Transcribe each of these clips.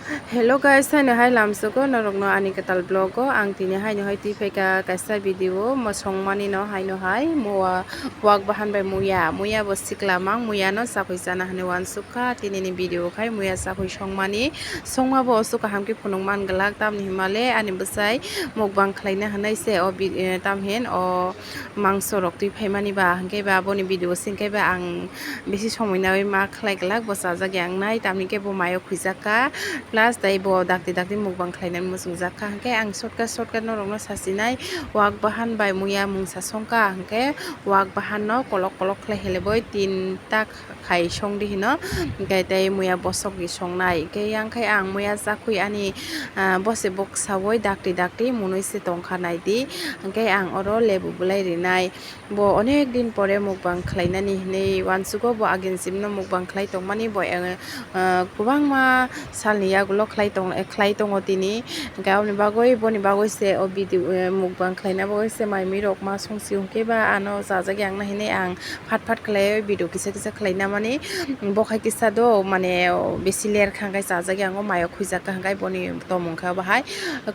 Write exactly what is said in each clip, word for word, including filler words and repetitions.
Hello guys, haino hai lamsogo norokno ani kwtal vlog o. Ang tini haino hai twi phaikha kaisa video mosong mani no haino hai muya wak bahan bai muya, muya bo sikla mang muya no chakwi chana hinwi uansukha. Tini ni video khai muya chakwi songmani songma bo oso kaham khe phunuk man glak, tamni himale ani bwsai mukbang khlaina hinwi se o bi-, eh, tamhin o mangso rok twi phaimani ba, hwnkhe ba boni video singkhe ba ang bisi somoi naui ma khlai glak, bo chajak ya wngnai, tamni khe bo mayo khwijakha, plus tei bo dakti dakti mukbang khlainani muchungjakha, hwnkhe ang shortcut shortcut norokno sasinai, wak bahan bai muya mungsa songkha, hwnkhe wak bahan no kolok kolok khlai heleboi tin tak khai songdi hino, hwnkhe tei muya bosokni songnai, hwnkhe yang khai ang muya chakhui ani, ah, bose boksaui dakti dakti munui se tongkha naidi, hwnkhe ang oro lebu bwlai rinai. Bo onek din pore mukbang khlainani hinwi uansugo, bo agin simno mukbang khlai tongmani bo, eh, ah, kwbangma salni yagulo khlai tong-, khlai tongo tini. Hwnkhe aboni bagwi, boni bagwi se o video, eh, mukbang khlaina bagwi se mai mui rok ma songsi hwnkhe ba ano chajak ya wngna hinwi ang phat phat khlai video kisa kisa khlaina mani. Bo khai kisa do mane bisi ler kha hwnkhe chajak ya wngo, mayo khwijakha hwnkhe boni tomung khe bahai.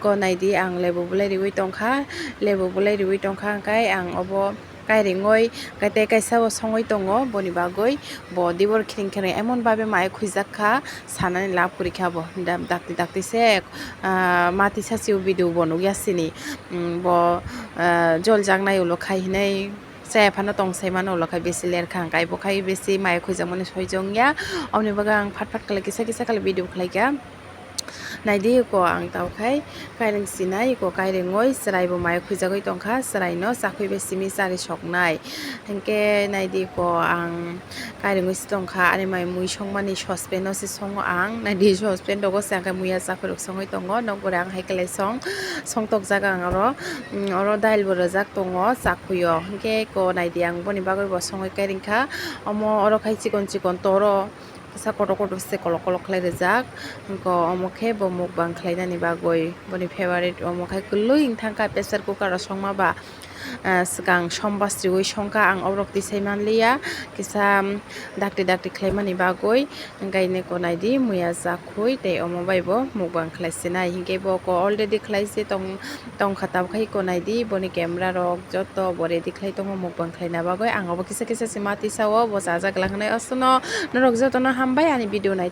Ko naidi ang lebu bwlai riui tongkha, lebu bwlai riui tongkha hwnkhe ang obo kairingoi, kaitai kaisa bo songoi tongo, boni bagwi bo dibor khiring khiring emon babe mai khwijakha, sanani lab kwrwikha bo, da-, dakti dakti se, ah, mati sachi o video bo nukya sini, mm, bo, ah, jol jaknai ulo khai hinai chaya phano tong sai mano ulo khai bisi ler kha hwnkhe, bo khai bisi mai khwijakmani soi jongya, oboni bagwi ang phat phat khlai kisa kisa khlai video khlaikha. Naidi ko ang tao khai kairing sinai ko kairingoi chwrai bo mai khwijagwi tongkha, chwrai no chakhui bai simi chari soknai. Hinkhe naidi ko ang kairingoi si tongkha, ani mai mui songmani saucepan o se songo ang. Naidi saucepan rogo se ang khe muya chakhui rok songwi tongo, nokbore ang hai khlai song, songtokjak ang oro. Mm, oro dail bo rwjak tongo chakhui o. Hinkhe ko naidi ang boni bagwi bo songwi kairing kha. Omo oro khai chikon chikon toro. Kisa kotor kotor se kolok kolok khlai rijak. Hwnkhe omo khe bo mukbang khlainani bagwi boni favorite omo khai kwlwi wng thangkha pressure cooker o songma ba, ah, swkang somba sriwi songkha, ang oborok tisai manliya kisa, um, dakti dakti khlaimani bagwi. Hwnkhe nai ko naidi muya chakhui tei omo bai bo mukbang khlai sinai, hinkhe bo ko already khlai se tong. Tongkha tabuk hai ko naidi boni camera rok joto bo ready khlai tongo mukbang khlaina bagwi. Ang obo kisa kisa se ma tisao bo chajak lang hinwi. Aswkno norok jotono hambai ani video nai.